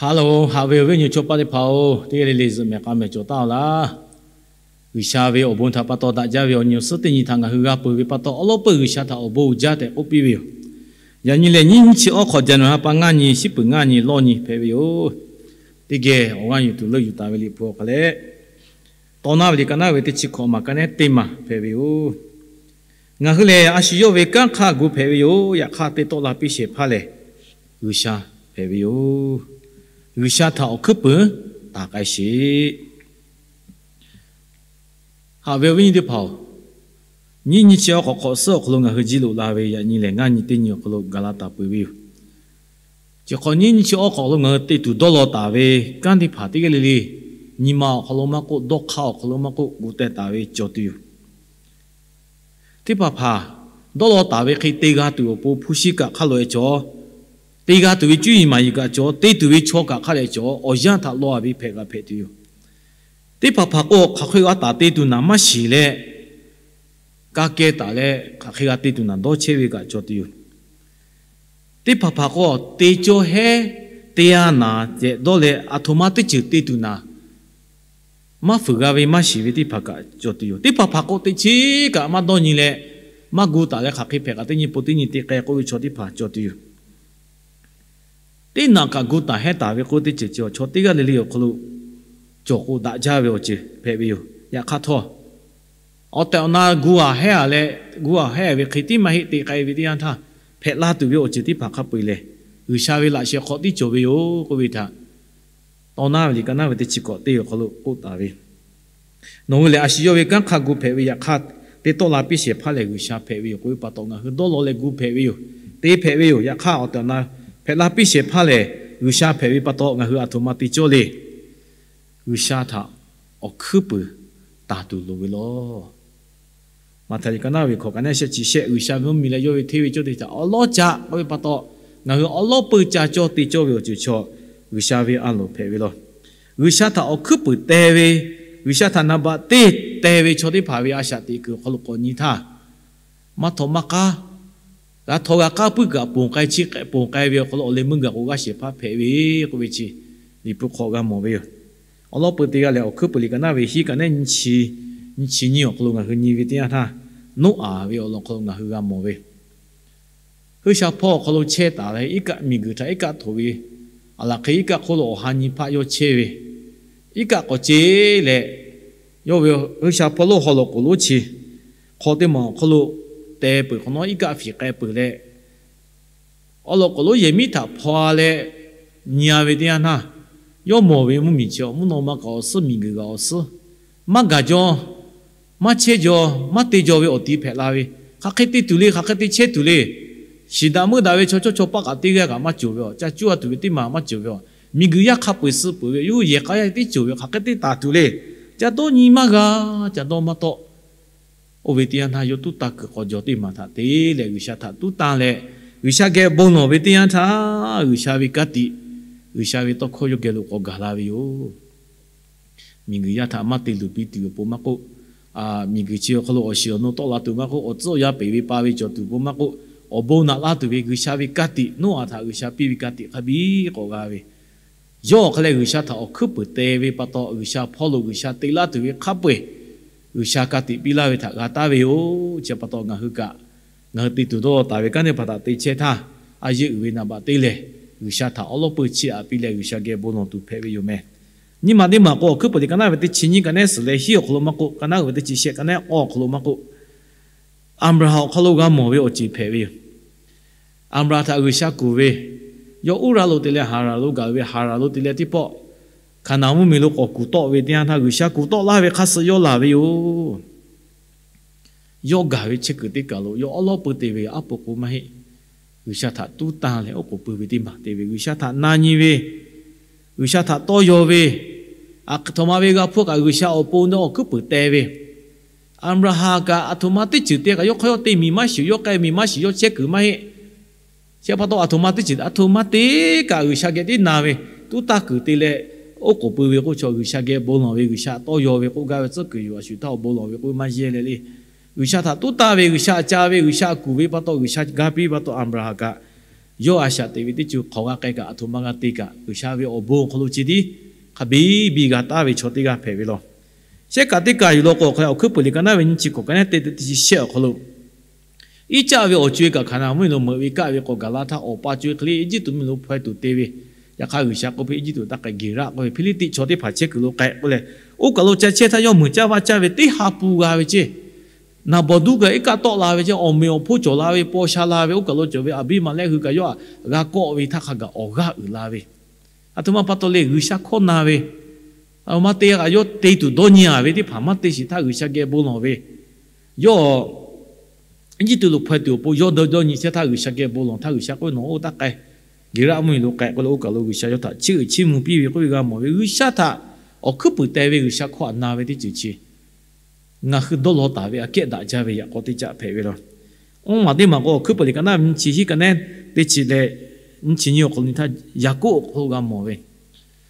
Hello, haꞈ ve awˬ viˉ awˬ nyi chaw paˆ teˇ hpaˍ-oˬ, teˇ g'aˇ le le zuhꞈ mehˍ k'a mehˍ cawˬ taˍ-oˬ laˇ. G'uiˬsha ve awˬ bon htaꞈ pa taw daꞈ jaˇ ve awˬ nyi awˬ suhˉ teˇ nyi htaꞈ ngaˬ hui g'a peuˬ ve pa taw, awˉ lawˉ peuˇ G'uiˬsha htaꞈ awˬ bon uiˍ jaˇ tehꞈ k'oˆ piˇ ve yoˬ. Yaꞈ nyi lehˬ, nyiˇ nyiˇ chi awˉ hk'awꞈ, January ha pa ngaˇ nyi, shiˉ peuˍ ngaˇ nyi, lawˇ nyi hpehꞈ ve yoˬ. Teˇ geh awˬ g'aˇ yuˬ tuˬ leuˆ yuˬ taˍ ve Liꞈ hpu awˬ hk'aw leh, Tawˇ naˉ ve liꞈ ka naˉ ve teˇ chi hkawꞈ maˬ ka neˉ teˇ maˬ hpehꞈ ve yoˬ. Ngaˬ hui lehˬ, a shu yawˇ ve kanˉ hk'aˇ gu hpehꞈ ve yoˬ. Yaꞈ hk'aˇ, teˇ tawˆ la piˇ shehˍ hpaˇ lehˬ, G'uiˬsha hpehꞈ ve yoˬ. G'uiˬsha htaꞈ awˬ hkuiˉ puiˍ taˍ k'ai sheˍ. Haꞈ ve awˬ viˉ nyi teˇ hpaˍ-oˬ, nyiˇ nyiˇ chi awˉ hk'awꞈ hk'awꞈ suhˉ awˬ hk'aw lo ngaˬ hui ji loꞈ la ve yaꞈ nyi lehˬ, ngaˇ nyi teˇ nyi awˬ hk'aw lo gaˬ la taˍ peuˬ ve yoˬ. Chi hk'awꞈ nyiˇ nyiˇ chi awˉ hk'awꞈ lo ngaˬ hui te tuˬ dawˇ law taˍ ve kanˉ teˇ hpaˍ teˇ g'aˇ le le, nyi ma awˬ hk'aw lo maˇ k'oˆ, dawˇ hk'aˇ awˬ hk'aw lo maˇ k'oˆ, gu teh taˍ ve cawˬ tuˬ yoˬ. Teˇ hpaˍ hpaˍ dawˇ law taˍ ve hk'e te g'a tuˬ awˬ pon hpu shi kaꞈ hk'a loꞈ-e cawˬ, te g'a tuˬ ve cuˇ yiˍ maˍ yiˍ kaꞈ cawˬ, te tuˬ ve chaw kaꞈ hk'a loꞈ-e cawˬ, awˬ yanˇ htaꞈ law-a ve hpehꞈ g'a hpehꞈ tuˬ yoˬ. Teˇ hpaˍ hpaˍ k'o, hk'aˬ hk'e g'a taˍ te tuˬ naˍ maˇ shiˍ leh, ka keh taˍ leh hk'aˬ hk'e g'a te tuˬ naˍ dawˇ chehˇ ve kaꞈ cawˬ tuˬ yoˬ. Teˇ hpaˍ hpaˍ k'o, te cawˇ hehˉ, te-a naˍ tehꞈ dawˇ leh, aˬ htoꞈ ma teˇ ceuˬ te tuˬ naˍ maˇ fuiˍ g'a ve maˇ shiˍ ve teˇ hpaˍ kaꞈ cawˬ tuˬ yoˬ. Teˇ hpaˍ hpaˍ k'o, teꞈ chiˉ kaꞈ maˇ dawˇ nyi leh, maˇ gu taˍ leh hk'aˬ hk'e hpehꞈ kaꞈ teˇ nyi po teˇ nyi te k'ai k'oˆ ve chaw teˇ hpaˍ cawˬ tuˬ yoˬ. Teˇ naꞈ kaꞈ gu taˍ hehˉ taˍ ve k'oˆ teˇ ceuˬ chi awˬ chaw teˇ g'aˇ le le awˬ hk'aw lo cawˬ k'o daꞈ jaˇ ve awˬ ceuˬ hpehꞈ ve yoˬ. Yaꞈ hk'aˇ htawˇ, awˬ tehˬ awˬ na gu-a hehˉ-a leh, gu-a hehˉ ve hk'e tiˉ maˇ heˆ, te k'ai ve teˇ yanˇ htaˇ hpehꞈ la tuˬ ve awˬ ceuˬ teˇ hpaˍ hk'a peu-eˬ lehˬ, G'uiˬsha ve laꞈ sheh hk'aw tiˉ cawˬ ve yoˬ k'oˆ ve htaꞈ Tawˇ naˉ ve liꞈ ka naˉ ve teˇ chi hkawꞈ teˇ awˬ hk'aw lo k'oˆ taˍ ve, nawˬ hui lehˬ a shu yawˇ ve kanˉ hk'aˇ gu hpehꞈ ve, yaꞈ hk'aˇ teˇ tawˆ la piˇ shehˍ hpaˇ lehˬ G'uiˬsha hpehꞈ ve yoˬ k'oˆ ve pa taw, ngaˬ hui dawˇ law leh gu hpehꞈ ve yoˬ. Te hpehꞈ ve yoˬ. Yaꞈ hk'aˇ, awˬ tehˬ awˬ na hpehꞈ la piˇ shehˍ hpaˇ lehˬ G'uiˬsha hpehꞈ ve pa taw, ngaˬ hui aˬ htoꞈ ma te cawˇ le. G'uiˬsha htaꞈ awˬ hkuiˉ puiˍ taˍ tuˬ loˍ ve lawˬ. Maꞈhtehˍ liꞈ ka naˉ ve hkawꞈ ka neˉ shehˆ chi shehˆ, G'uiˬsha ve mvuhˇmiˬ leh yawˇ ve hteˇ ve cawˇ te htaꞈ awˉ lawˉ ca k'oˆ ve pa taw, ngaˬ hui awˉ lawˉ peu ca cawˇ te cawˇ ve awˬ ceuˬ chaw G'uiˬsha ve a loˍ hpehꞈ ve lawˬ. G'uiˬsha htaꞈ awˬ hkuiˉ puiˍ teh ve, G'uiˬsha htaꞈ naˍ baꞈ teˇ teh ve chaw teˇ hpaˍ ve a shaꞈ teꞈ kuiˬ awˬ hk'aw lo k'awꞈ nyi htaˇ, maˇ htaw maˇ k'aˉ, g'a htaw g'a k'aˉ puiˉ kaꞈ ponˬ k'ai chi k'ai ponˬ k'ai ve awˬ hk'aw lo awˬ leh meuˇ gaˬ k'o g'aˇ shehˍ hpaˇ hpehꞈ ve k'oˆ ve chi Liꞈ hpu hk'aw g'a mawˬ ve yoˬ. Awˉ lawˉ peu teˇ g'aˇ lehˬ, awˬ hkuiˉ puiˍ liꞈ ka naˉ ve hiˉ ka neˉ nyi chi nyi awˬ hk'aw lo ngaˬ hui nyi ve teˇ yanˇ htaˇ, Noˉaꞈ ve awˬ lawn awˬ hk'aw lo ngaˬ hui g'a mawˬ ve Hui sha hpawˇ awˬ hk'aw lo chehˇ taˍ leh, iˉ kaˆ miˬguiˬ htaꞈ iˉ kaˆ htoꞈ ve, aˬ laˬ hk'e iˉ kaˆ hk'oˆ lo awˬ ha nyi hpaˆ yawˇ chehˇ ve, iˉ kaˆ k'awꞈ ce leh, yawˇ ve hui sha hpawˇ lonˉ haw loꞈ k'oˍ lonˉ chi hk'aw teˇ maˬ awˬ hk'aw lo teh peuˬ hk'awꞈ nawˉ, iˉ kaˆ fiˍ k'ai peuˬ leh, awˬ lawn k'oˍ lonˉ yehˬ miˉ htaꞈ hpaw-a leh nyi-a ve teˇ yanˇ htaˇ, yawˇ mawˬ ve mvuhˇmiˬ chi awˬ mvuhˇ naw ma kaꞈ awˬ suhˉ, miˬguiˬ kaꞈ awˬ suhˉ, maˇ gaˬ jaw, maˇ chehˇ jaw, maˇ te jaw ve awˬ ti hpehꞈ la ve, hk'aˬ hk'e te tuˬ le, hk'aˬ hk'e te chehˇ tuˬ le. Shiˍ daꞈ meuˇ daꞈ ve chaw chawˇ chaw paˆ kaꞈ teˇ g'aˇ kaꞈ maˇ cawˬ ve, awˬ ca cuˇ-a tuˬ ve teˇ maˬ maˇ cawˬ ve, awˬ miˬguiˬ yaˇ hk'a peu-eˬ suh peuˬ ve, yawˇ hui yehˬ k'a yaˇ teˇ cawˬ ve, hk'aˬ hk'e te taˍ tuˬ le. Ca dawˇ nyi maˇ g'a, ca dawˇ maˇ tawˆ. Oˇ ve teˇ yanˇ htaˇ, yawˇ tuˉ tanˇ kuiˬ k'awꞈ jaw teˇ maˬ htaꞈ te leh G'uiˬsha htaꞈ tuˉ tanˇ leh, G'uiˬsha geh bon lawˬ ve teˇ yanˇ htaˇ, G'uiˬsha ve ka tiꞈ, G'uiˬsha ve tawˇ hkawˇ yawˇ geh lo k'awꞈ gaˬ la ve yoˬ. Miˬguiˬ yaˇ htaꞈ maˇ te luˬ piˇ tuˬ awˬ pon maˇ k'oˆ, miˬguiˬ chi awˬ hk'aw lo awˬ shiˍ awˬ nu tawˆ la tuˬ maˇ k'oˆ, awˬ tcuhˉ awˬ yanˇ peꞈ ve pa ve cawˬ tuˬ awˬ pon maˇ k'oˆ, awˬ bon naꞈ laˇ tuˬ ve G'uiˬsha ve ka tiꞈ, Noˉaꞈ htaꞈ G'uiˬsha piˇ ve ka tiꞈ hk'a biˇ k'awꞈ g'a ve, yawˇ awˬ hk'a leh G'uiˬsha htaꞈ awˬ hkuiˉ puiˍ teh ve pa taw, G'uiˬsha hpawˇ lo G'uiˬsha te laˇ tuˬ ve hk'a peu-eˬ, G'uiˬsha ka tiꞈ piˇ laˇ ve htaꞈ g'a taˍ ve yoˬ. Chi pa taw ngaˬ hui kaꞈ, ngaˬ hui te tuˬ dawˇ law taˍ ve kanˉ teˇ hpaˍ htaꞈ te chehˇ htaˇ, a yeˇ uiˍ ve naˍ baꞈ te lehˬ, G'uiˬsha htaꞈ awˉ lawˉ peu chiˇ aꞈ piˇ leh G'uiˬsha geh bon lawˬ tuˬ hpehꞈ ve yoˬ meh. Nyiˇ maˬ teˇ maˬ k'o, awˬ hkuiˉ puiˍ liꞈ ka naˉ ve teˇ chi nyiˇ ka neˉ suhˍ leh hiˉ awˬ hk'aw lo maˇ k'oˆ, ka naˉ uiˍ ve teˇ chi shehˆ ka neˉ k'awˇ awˬ hk'aw lo maˇ k'oˆ, Aˍbraˍhanˍ awˬ hk'aw lo g'a mawˬ ve awˬ ceuˬ hpehꞈ ve yoˬ. Aˍbraˍhanˍ htaꞈ G'uiˬsha kuˬ ve, yawˇ Uˉraˆ lo te leh Haˍranˍ lo gaˬ ve, Haˍranˍ lo te leh teˇ pawˆ Hkaˍnanˍ mvuhˇmiˬ lo k'awꞈ kuˬ tawˆ ve teˇ yanˇ htaˇ, G'uiˬsha kuˬ tawˆ laˇ ve hk'a suh yawˇ laˬ ve yoˬ. Yawˇ gaˬ ve chehˇ kuiˬ teˇ kaˬ lo yawˇ awˉ lawˉ peu te ve aˉ po k'o maˇ heˆ. G'uiˬsha htaꞈ tuˉ tanˇ leh oˉ k'oˍ pui ve teˇ maˬ te ve, G'uiˬsha htaꞈ na nyi ve, G'uiˬsha htaꞈ tawˇ yaw ve, aˬ htoꞈ ma ve g'a hpuˇ kaꞈ G'uiˬsha awˬ pon awˬ hkuiˉ puiˍ teh ve, Aˍbraˍhanˍ kaꞈ aˬ htoꞈ ma teˇ ceuˬ te kaꞈ yawˇ hk'aˇ yawˇ te miˬ maˇ shiˍ, yawˇ k'ai miˬ maˇ shiˍ, yawˇ chehˇ kuiˬ maˇ heˆ. Chi pa taw aˬ htoꞈ ma teˇ ceuˬ aˬ htoꞈ ma te kaꞈ G'uiˬsha geh tiˉ na ve, tuˉ tanˇ kuiˬ te leh oˉ k'oˍ pui ve k'oˆ chaw, G'uiˬsha geh bon lawˬ ve, G'uiˬsha tawˇ yaw ve k'oˆ gaˇ ve tcuhˉ kuiˬ yoˬ. A shu htaˇ awˬ bon lawˬ ve k'oˆ maˇ yehˇ leh le. G'uiˬsha htaꞈ tuˉ tanˇ ve, G'uiˬsha ca ve, G'uiˬsha kuˬ ve pa taw, G'uiˬsha ga piˇ pa taw Aˍbraˍhanˍ kaꞈ yawˇ a shaꞈ teꞈ ve teˇ ceuˬ hk'awꞈ g'a k'ai kaꞈ, aˬ htoꞈ ma g'a te kaꞈ, G'uiˬsha ve awˬ bon awˬ hk'aw lo chi tiˉ hk'a biˇ biˇ g'a taˍ ve chaw teˇ g'aˇ hpehꞈ ve law. Shehˉ kaꞈ teˇ kaˬ yuˬ law k'o, awˬ hk'aw lo awˬ hkuiˉ peuˬ liꞈ ka naˉ ve nyiˇ chi hkawꞈ ka naˉ teˇ teˇ chi shehˆ awˬ hk'aw lo, Iˉcaˆ ve awˬ co-e kaꞈ Hkaˍnanˍ mvuhˇmiˬ lo meuꞈ ve kaˆ ve k'o, gaˬ la htaˇ awˬ pa co-e hk'e le Eˇjiˇtuꞈ mvuhˇmiˬ lo hpaw-e tuˬ te ve. Yaꞈ hk'aˇ, G'uiˬsha k'oˆ piˇ, Eˇjiˇtuꞈ taˇ k'ai Geˍraˆ k'oˆ ve Hpiˇliˇtiˆ chaw teˇ hpaˍ chehˇ kuiˬ lo k'ai k'oˆ leh, oˇ kaˬ lo ca chehˇ htaˇ yawˇ meuˬ caˇ vaˇ caˇ ve teˇ ha pu g'a ve ceˇ. Naˍbawˍduˇ kaꞈ iˉ kaˆ tawˆ la ve ceˇ, awˬ meꞈ awˬ hponˇ cawˬ la ve paw sha la ve oˇ kaˬ lo cawˬ ve Aˍbiˇmaˍlehˆ hui kaꞈ yawˇ htaꞈ g'a kawˆ ve htaˇ hk'a gaˬ awˬ g'aˇ uiˍ la ve. Aˬ htoꞈ ma pa taw le, G'uiˬsha hkawˇ na ve, aˬ htoꞈ ma te kaꞈ yawˇ te tuˬ dawˇ nyi a ve teˇ hpaˍ maˇ te shiˍ htaˇ G'uiˬsha geh bon lawˬ ve, yawˇ Eˇjiˇtuꞈ lo hpaw-e tuˬ awˬ pon yawˇ dawˇ dawˇ nyi chehˇ htaˇ G'uiˬsha geh bon lawˬ htaˇ G'uiˬsha k'oˆ ve, Nawˬ oˇ taˇ k'ai, Geˍraˆ mvuhˇmiˬ lo k'ai k'oˆ leh oˇ kaˬ lo G'uiˬsha yawˇ htaꞈ chiˇ uiˍ chiˇ mvuh piˇ ve k'oˆ ve g'a mawˬ ve. G'uiˬsha htaꞈ awˬ hkuiˉ puiˍ teh ve G'uiˬsha hkawˇ htaꞈ na ve teˇ ceuˬ chi ngaˬ hui dawˇ law taˍ ve aꞈ kehˉ daꞈ jaˇ ve yaꞈ k'aw teˇ caˆ hpehꞈ ve law. Oˇ maˬ teˇ maˬ k'o, awˬ hkuiˉ peuˬ liꞈ ka naˉ ve nyiˇ chi hiˉ ka naˉ teˇ chi leh nyiˇ chi nyiˇ awˬ hk'aw lo nyi htaˇ, Yaˍkoˆ awˬ hk'aw lo g'a mawˬ ve,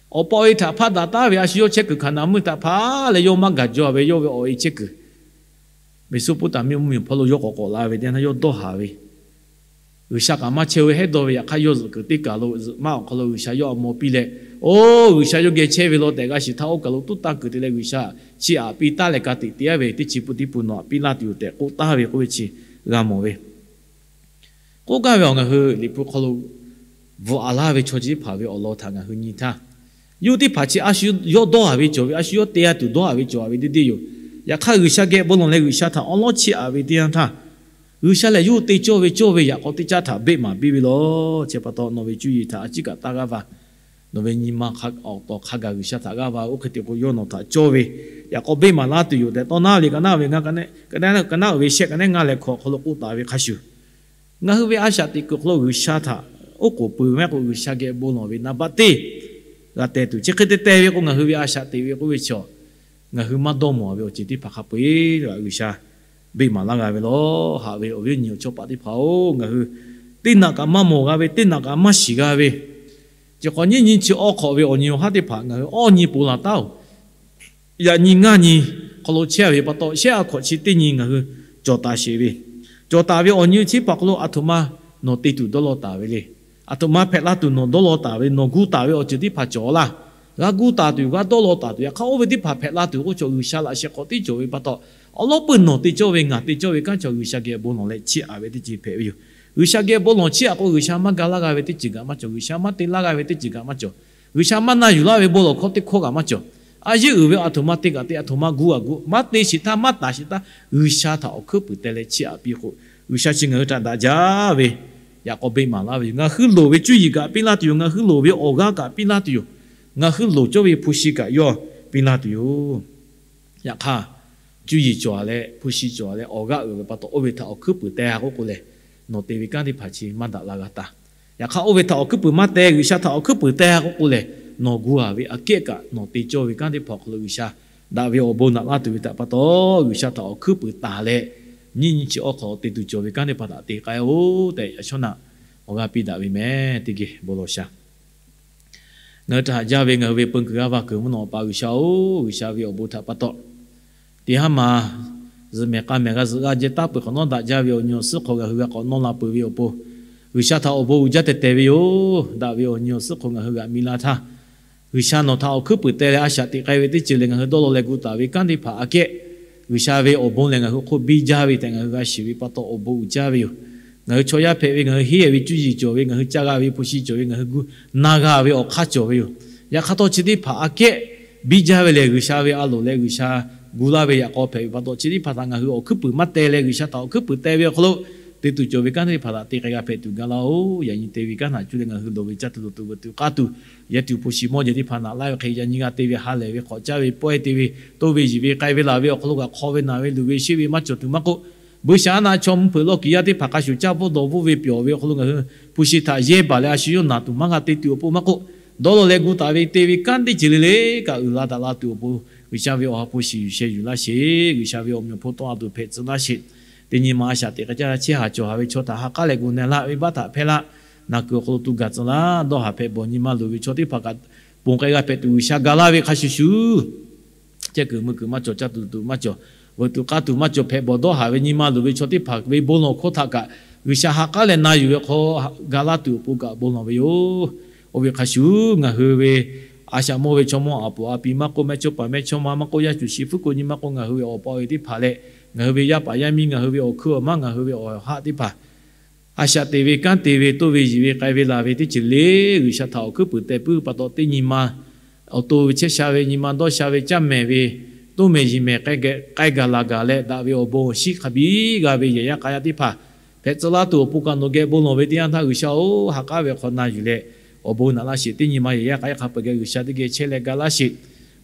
awˬ pa awˬ e htaꞈ hpaˆ daꞈ taˉ ve a shu yawˇ chehˇ kuiˬ Hkaˍnanˍ mvuhˇmiˬ htaꞈ hpaˇ leh yawˇ maˇ gaˬ jaw ve yawˇ ve awˬ e chehˇ kuiˬ Meˍsoˇpoˉtaˍmiˆ mvuhˇmiˬ awˬ hpawˇ lo yawˇ k'awꞈ k'awꞈ la ve teˇ yanˇ htaˇ yawˇ dawˇ haˍ ve, G'uiˬsha kaꞈ maˇ chehˇ ve hehˉ dawˇ ve yaꞈ hk'aˇ, yawˇ zuhꞈ kuiˬ teˇ kaˬ lo zuhꞈ maˇ awˬ hk'aw lo G'uiˬsha yawˇ a maw piˇ leh, oˇ G'uiˬsha yawˇ geh chehˇ ve law tehꞈ g'a shiˍ htaˇ, oˇ kaˬ lo tuˉ tanˇ kuiˬ te leh G'uiˬsha chi aꞈ piˇ taˉ leh ka tiꞈ te-a ve teˇ chi pun teˇ pun nawˬ aꞈ piˇ laˇ tuˬ yoˬ tehꞈ k'oˆ taˍ ve k'oˆ ve chi g'a mawˬ ve. K'oˆ gaˇ ve awˬ ngaˬ hui Liꞈ hpu hk'aw lo bvuhꞈ a laˇ ve chaw chi teˇ hpaˍ ve awˬ lawn htaꞈ ngaˬ hui nyi htaˇ, yawˇ teˇ hpaˍ chi a shu yawˇ dawˇ haˍ ve cawˬ ve, a shu yawˇ te-a tuˬ dawˇ haˍ ve cawˬ ve teˇ deˇ yoˬ. Yaꞈ hk'aˇ, G'uiˬsha geh bon lawˬ leh G'uiˬsha htaꞈ awˉ lawˉ chiˇ aꞈ ve teˇ yanˇ htaˇ, G'uiˬsha lehˬ yawˇ hui te cawˇ ve cawˇ ve yaꞈ k'aw teˇ caˆ htaꞈ beˆ maˍ piˇ ve law. Chi pa taw nawˬ ve cuˇ yiˍ htaꞈ a ciˉ kaꞈ taˇ g'aˇ va, nawˬ ve nyi ma awˬ tawˍ hk'a gaˬ G'uiˬsha htaꞈ g'aˇ va. Oˇ hk'e te k'o, yawˇ nawˬ htaꞈ cawˇ ve yaꞈ k'aw beˆ maˍ laˇ tuˬ yoˬ tehꞈ, tawˇ naˉ ve ka naˉ ve ngaˇ, ka naˉ uiˍ ve shehˆ ka naˉ ngaˇ leh hkawꞈ awˬ hk'aw lo k'oˆ taˍ ve hk'a shuˍ, ngaˬ hui ve a shaꞈ teꞈ kuiˬ awˬ hk'aw lo G'uiˬsha htaꞈ oˉ k'oˍ pui maˇ k'o, G'uiˬsha geh bon lawˬ ve naˍ baˆ teˇ g'a teh tuˬ. Chi hk'e te teh ve k'o, ngaˬ hui ve a shaꞈ teꞈ ve k'oˆ ve chaw, ngaˬ hui maˇ dawˇ mawˬ ve awˬ ceuˬ teˇ hpaˍ hk'a peu-eˬ G'uiˬsha beˆ maˍ laˇ g'a ve law. Haꞈ ve awˬ viˉ awˬ nyi awˬ chawˇ paˍ teˇ hpaˍ-oˬ, ngaˬ hui teˇ naꞈ kaꞈ maˇ mawˬ g'a ve, teˇ naꞈ kaꞈ maˇ shiˍ g'a ve, chi hk'awꞈ nyiˇ nyi chi awˇ hk'awꞈ ve awˬ nyi awˬ haˉ teˇ hpaˍ ngaˬ hui awˇ nyi ponˬ laˬ taˉ-oˬ. Yaꞈ nyi ngaˇ nyi hk'aw lo chehˇ ve pa taw, shehˆ a hkawꞈ chi teˇ nyi ngaˬ hui cawˬ taˍ sheˍ ve, cawˬ taˍ ve awˬ nyi chi teˇ hpaˍ hk'aw lo aˬ htoꞈ ma nawˬ te tuˬ dawˇ law taˍ ve le. Aˬ htoꞈ ma hpehꞈ la tuˬ nawˬ dawˇ law taˍ ve, nawˬ gu taˍ ve awˬ ceuˬ teˇ hpaˍ cawˬ laˇ. G'a gu taˍ tuˬ, g'a dawˇ law taˍ tuˬ, yaꞈ hk'aˇ oˇ ve teˇ hpaˍ hpehꞈ la tuˬ k'oˆ chaw G'uiˬsha laꞈ sheh hk'awꞈ tiˉ cawˬ ve pa taw, awˬ lawˉ peuˬ nawˬ te cawˇ ve, ngaˬ te cawˇ ve kanˉ chaw G'uiˬsha geh bon lawˬ leh chiˇ aꞈ ve teˇ ceuˬ hpehꞈ ve yoˬ. G'uiˬsha geh bon lawˬ chiˇ aꞈ k'o, G'uiˬsha maˇ ga laˇ g'a ve teˇ ceuˬ kaꞈ maˇ cawˬ. G'uiˬsha maˇ te laˇ g'a ve teˇ ceuˬ kaꞈ maˇ cawˬ. G'uiˬsha maˇ na yuˬ laˇ ve bon lawˬ hkawˇ teˇ hkawˇ kaꞈ maˇ cawˬ. A yeˇ uiˍ ve aˬ htoꞈ ma te kaꞈ te, aˬ htoꞈ ma gu kaꞈ gu, maˇ te sheˍ htaˇ, maˇ taˍ sheˍ htaˇ, G'uiˬsha htaꞈ awˬ hkuiˉ puiˍ teh leh chiˇ aꞈ piˇ k'o, G'uiˬsha chi ngaˬ hui htaꞈ daꞈ jaˇ ve yaꞈ k'aw beˆ maˍ laˇ ve yoˬ. Ngaˬ hui loˍ ve cuˇ yiˍ kaꞈ piˇ laˇ tuˬ yoˬ. Ngaˬ hui loˍ ve awˬ g'aˇ kaꞈ piˇ laˇ tuˬ yoˬ. Ngaˬ hui loˍ cawˇ ve hpu shi kaꞈ yawˇ piˇ laˇ tuˬ yoˬ. Yaꞈ hk'aˇ, cuˇ yiˍ cawˬ leh hpu shi cawˬ leh awˬ g'aˇ uiˍ ve pa taw, oˇ ve htaꞈ awˬ hkuiˉ puiˍ teh k'oˆ k'o lehˬ, nawˬ te ve kanˉ teˇ hpaˍ chi maˇ daꞈ la g'a taˍ. Yaꞈ hk'aˇ, oˇ ve htaꞈ awˬ hkuiˉ puiˍ maˇ teh, G'uiˬsha htaꞈ awˬ hkuiˉ puiˍ teh k'oˆ k'o lehˬ, nawˬ gu a ve aꞈ kehˉ kaꞈ nawˬ te cawˇ ve kanˉ teˇ hpaˍ awˬ hk'aw lo G'uiˬsha daꞈ ve awˬ bon naꞈ laˇ tuˬ ve htaꞈ pa taw, G'uiˬsha htaꞈ awˬ hkuiˉ puiˍ taˍ leh, nyiˇ nyi chi awˬ hk'aw te tuˬ cawˬ ve kanˉ teˇ hpaˍ htaꞈ te k'ai-oˬ tehꞈ, yaꞈ shawˉ naꞈ awˬ g'aˇ piˇ daꞈ ve mehˍ. Teˇ geh bon lawˬ sha. Ngaˬ hui htaꞈ haꞈ jaˇ ve ngaˬ hui ve peu kuiˬ g'aˇ va kuiˬ mvuhˇ naw Awˬ pa G'uiˬsha-oˬ, G'uiˬsha ve awˬ bon htaꞈ pa taw, teˇ haˉ ma zuhꞈ mehˍ k'a mehˍ g'a zuhꞈ g'a jehˇ taˉ peuˬ hk'awꞈ nawˉ daꞈ jaˇ ve awˬ nyi awˬ suhˉ hk'aw ngaˬ hui g'a k'awꞈ nawˇ la peuˬ ve awˬ pon, G'uiˬsha htaꞈ awˬ bon uiˍ jaˇ teh teh ve yoˬ. Daꞈ ve awˬ nyi awˬ suhˉ hk'aw ngaˬ hui g'aꞈ mi laˇ htaˇ, G'uiˬsha nawˬ htaꞈ awˬ hkuiˉ puiˍ teh leh a shaꞈ teꞈ k'ai ve teˇ ceuˬ lehˬ, ngaˬ hui dawˇ law leh gu taˍ ve kanˉ teˇ hpaˍ aꞈ kehˉ, G'uiˬsha ve awˬ bon lehˬ ngaˬ hui hk'oˆ biˇ jaˇ ve tehꞈ ngaˬ hui g'a shiˍ ve pa taw, awˬ bon uiˍ jaˇ ve yoˬ. Ngaˬ hui chaw yaˇ hpehꞈ ve, ngaˬ hui henˇ ve cuˇ yiˍ cawˬ ve, ngaˬ hui caˇ g'a ve hpu shi cawˬ ve, ngaˬ hui gu na g'a ve awˬ hk'aˇ cawˬ ve yoˬ. Yaꞈ hk'aˇ htawˇ, chi teˇ hpaˍ aꞈ kehˉ biˇ jaˇ ve lehˬ, G'uiˬsha ve a loˍ leh G'uiˬsha gu laˇ ve yaꞈ k'aw hpehꞈ ve pa taw, chi teˇ hpaˍ htaꞈ ngaˬ hui awˬ hkuiˉ puiˍ maˇ teh leh, G'uiˬsha htaꞈ awˬ hkuiˉ puiˍ teh ve awˬ hk'aw lo te tuˬ cawˬ ve kanˉ teˇ hpaˍ htaꞈ te k'ai g'a hpehꞈ tuˬ gaˬ laˇ-oˬ. Yaꞈ nyi te ve kanˉ htaꞈ cuˇ leh ngaˬ hui loˍ ve caˇ tuˬ loˍ tuˬ veuꞈ tuˬ k'aˇ tuˬ, yehˬ tuˬ hpu shi mawˇ jehˬ teˇ hpaˍ naꞈ laˇ ve hk'e, yaꞈ nyi g'a te ve ha lehˬ ve hk'awꞈ caˇ ve pawehˇ te ve, toˇ ve yiˬ ve k'ai ve laˬ ve awˬ hk'aw lo kaꞈ hk'aw ve naˬ ve luˬ ve sheˆ ve maˇ cawˬ tuˬ maˇ k'oˆ, buiˇshaˆaˉnaˆ chaw mvuhˇ hpeuꞈ lawˇ kiˬ yaˇ teˇ hpaˍ hk'a shuˍ caˇ bvuhˇ dawˬ bvuhˇ ve pyawˬ ve awˬ hk'aw lo ngaˬ hui hpu shi htaꞈ yehˇ baˬ leh a shu yawˇ naˬ tuˬ maˇ g'a te tuˬ awˬ pon maˇ k'oˆ, dawˇ law leh gu taˍ ve te ve kanˉ teˇ ceuˬ le le kaꞈ uiˍ la daꞈ la tuˬ awˬ pon, G'uiˬsha ve awˬ ha hpu shiˍ yuˬ sheh yuˬ laˇ sheˍ. G'uiˬsha ve awˬ meꞈ awˬ hponˇ tawˆ la tuˬ hpehꞈ tcuh laˇ sheˍ. Teˇ nyi ma a shaꞈ teꞈ k'ai caˇ chehˇ haˍ cawˬ haˍ ve chaw htaꞈ ha k'aˉ leh gu na laˇ ve baˆ htaꞈ hpehˇ laˇ. Naˬ kuiˬ awˬ hk'aw lo tuˬ gaˬ tcuh laˇ. Dawˇ haˍ hpehꞈ bawˬ nyi ma loˍ ve chaw teˇ hpaˍ kaꞈ ponˬ k'ai g'a hpehꞈ tuˬ G'uiˬsha ga laˇ ve hk'a shuˍ shuˍ, chehˇ kuiˬ mui kuiˬ maˇ cawˬ, caˇ tuˬ tuˬ maˇ cawˬ, veuꞈ tuˬ k'aˇ tuˬ maˇ cawˬ, hpehꞈ bawˬ dawˇ haˍ ve nyi ma loˍ ve chaw teˇ hpaˍ ve bon lawˬ hkawˇ htaꞈ kaꞈ G'uiˬsha ha k'aˉ leh na yuˬ ve hk'aw ga laˇ tuˬ awˬ pon kaꞈ bon lawˬ ve yoˬ. Oˇ ve hk'a shuˍ ngaˬ hui ve a shaꞈ mawˇ ve chaw mawˇ aˍ poˍ a pi maˇ k'oˆ, mehˇchawˇpaˍ mehˇchawˇma maˇ k'oˆ, yaˇ cuˬ shiˍ hpfuhˇ ko nyi maˇ k'oˆ, ngaˬ hui ve awˬ pa awˬ e teˇ hpaˍ leh ngaˬ hui ve yaˇ paˍ yaˇ miˇ, ngaˬ hui ve awˬ hkuiˉ awˬ maˉ, ngaˬ hui ve awˬ haˆ teˇ hpaˍ a shaꞈ teꞈ ve, kanˉ te ve, toˇ ve, yiˬ ve, k'ai ve, laˬ ve teˇ ceuˬ le G'uiˬsha htaꞈ awˬ hkuiˉ puiˍ teh puiˉ pa taw, teˇ nyi ma awˬ to ve chehˇ sha ve, nyi ma dawˇ sha ve, caˇ mehˍ ve, toˇ mehˍ yiˬ mehˍ k'ai gaˬ laˬ gaˬ leh, daꞈ ve awˬ bon awˬ shinˉ hk'a biˇ g'a ve yehˬ yaˇ k'a yaˇ teˇ hpaˍ hpehꞈ tcuh laˇ tuˬ awˬ pon kaꞈ nawˬ geh bon lawˬ ve teˇ yanˇ htaˇ, G'uiˬsha-oˬ, ha k'aˉ ve hk'aw na yuˬ leh awˬ bon naꞈ laˇ sheˍ. Teˇ nyi ma yehˬ yaˇ k'a yaˇ hk'a peu-eˬ geh G'uiˬsha teˇ geh chehˇ leh ga laˇ sheˍ.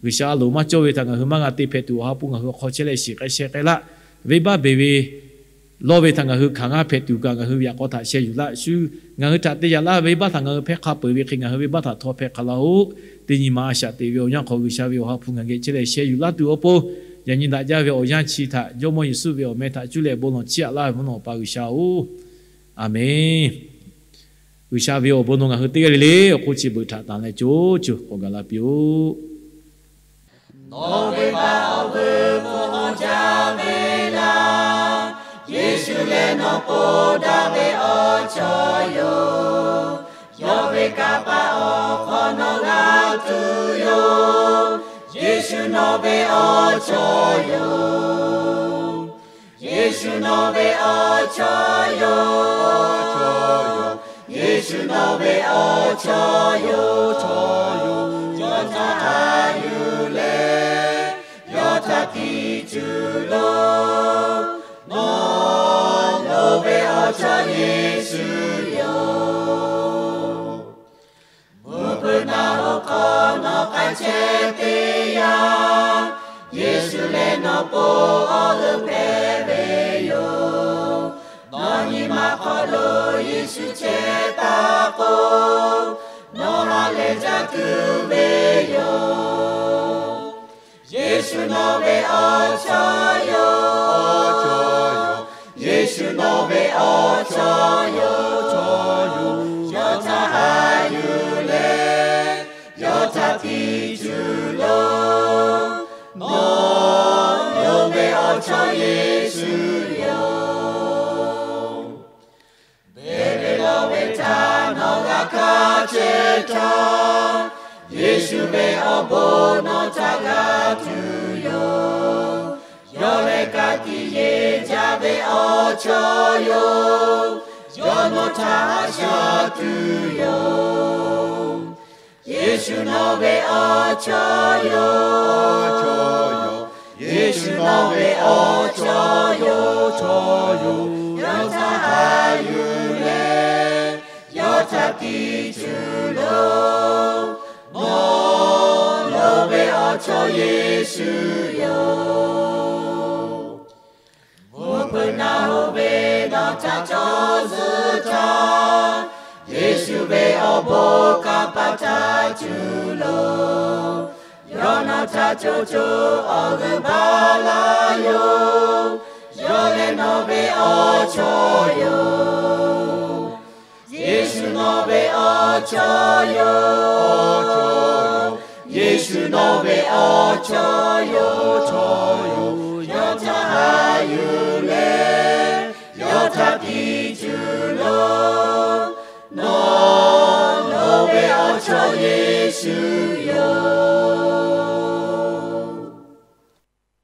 G'uiˬsha a loˍ maˇ cawˇ ve htaꞈ ngaˬ hui maˇ g'a te hpehꞈ tuˬ, awˬ ha hpu ngaˬ hui awˬ hk'aw chehˇ leh shiˍ k'ai sheh k'ai laˇ. Venˇbaˆ beˬ ve lawˇ ve htaꞈ ngaˬ hui hkanˍ g'aˇ hpehꞈ tuˬ kaꞈ, ngaˬ hui ve yaꞈ k'aw htaꞈ sheh yuˬ laˇ shuˍ, ngaˬ hui htaꞈ te yaꞈ laˇ ve venˇbaˆ htaꞈ ngaˬ hui hpehˇ hk'a peu-eˬ ve hk'e, ngaˬ hui venˇbaˆ htaꞈ htaw hpehˇ hk'a laˇ-oˬ. Teˇ nyi ma a shaꞈ teꞈ ve awˬ yanˇ hk'aw, G'uiˬsha ve awˬ ha hpu ngaˬ geh chehˇ leh sheh yuˬ laˇ tuˬ awˬ pon, yaꞈ nyi daꞈ jaˇ ve awˬ yanˇ chi htaꞈ Jawˇmawˇ Yeˍsuˆ ve awˬ meh htaꞈ cuˇ leh bon lawˬ chiˇ aꞈ laˇ ve mvuhˇ naw Awˬ pa G'uiˬsha-oˬ, Aˍmenˍ. G'uiˬsha ve awˬ bon nawˬ ngaˬ hui teˇ g'aˇ le le awˬ hk'oˆ chi beuꞈ htaꞈ tanˍ leh co co k'awꞈ gaˬ la piˇ-oˆ. Nawˬ ve venˇbaˆ awˬ vuiˬ k'awꞈ jaˇ ve laˇ. Yeˍsuˆ lehˬ nawˬ k'oˆ daꞈ ve awˬ chawˇ yoˬ. Yawˇ ve kanˇ paˆ awˬ hk'aw nawˬ g'a tuˬ yoˬ. Yeˍsuˆ nawˬ ve awˬ chawˇ yoˬ. Yeˍsuˆ nawˬ ve awˬ chawˇ yoˬ. Yeˍsuˆ nawˬ ve awˬ chawˇ yoˬ. Yawˇ htaꞈ haꞈ yuˬ leh, yawˇ htaꞈ tiꞈ tuˬ loˬ. Nawˬ, nawˬ ve awˬ chawˇ Yeˍsuˆ yoˬ. Mvuhˇ hpeuꞈ naˆ hoꞈ hk'aw nawˬ k'ai chehˇ teˇ yanˇ, Yeˍsuˆ lehˬ nawˬ po awˬ g'euˆ hpehꞈ ve yoˬ. Nawˬ nyi ma hk'aw lo Yeˍsuˆ chehˇ taˍ k'o, nawˬ ha lehˬ jaˇ tuˬ ve yoˬ. Yeˍsuˆ nawˬ ve awˬ chawˇ yoˬ. Yeˍsuˆ nawˬ ve awˬ chawˇ yoˬ. Yawˇ htaꞈ haꞈ yuˬ leh, yawˇ htaꞈ tiꞈ tuˬ loˬ. Nawˬ, nawˬ ve awˬ chawˇ Yeˍsuˆ yoˬ. Beˍ ve lawˇ ve htaꞈ nawˬ g'a hkanˍ chehˇ htaˇ, Yeˍsuˆ ve awˬ bon nawˬ htaꞈ g'a tuˬ yoˬ. Yawˇ lehˬ ka tiꞈ yeˬ jaˇ ve awˬ chawˇ yoˬ. Yawˇ nawˬ htaꞈ haꞈ shaˉ tuˬ yoˬ. Yeˍsuˆ nawˬ ve awˬ chawˇ yoˬ. Yeˍsuˆ nawˬ ve awˬ chawˇ yoˬ. Yawˇ htaꞈ haꞈ yuˬ leh, yawˇ htaꞈ tiꞈ tuˬ loˬ. Nawˬ, nawˬ ve awˬ chawˇ Yeˍsuˆ yoˬ. Mvuhˇ hpeuꞈ naˆ hoꞈ ve nawˬ htaꞈ cawˬ zuhˆ htaˇ, Yeˍsuˆ ve awˬ bon kanˇ paˆ htaꞈ tuˬ loˬ. Yawˇ nawˬ htaꞈ co co awˬ g'euˆ baˬ laˇ yoˬ. Yawˇ lehˬ nawˬ ve awˬ chawˇ yoˬ. Yeˍsuˆ nawˬ ve awˬ chawˇ yoˬ. Yeˍsuˆ nawˬ ve awˬ chawˇ yoˬ. Yawˇ htaꞈ haꞈ yuˬ leh, yawˇ htaꞈ tiꞈ tuˬ loˬ. Nawˬ, nawˬ ve awˬ chawˇ Yeˍsuˆ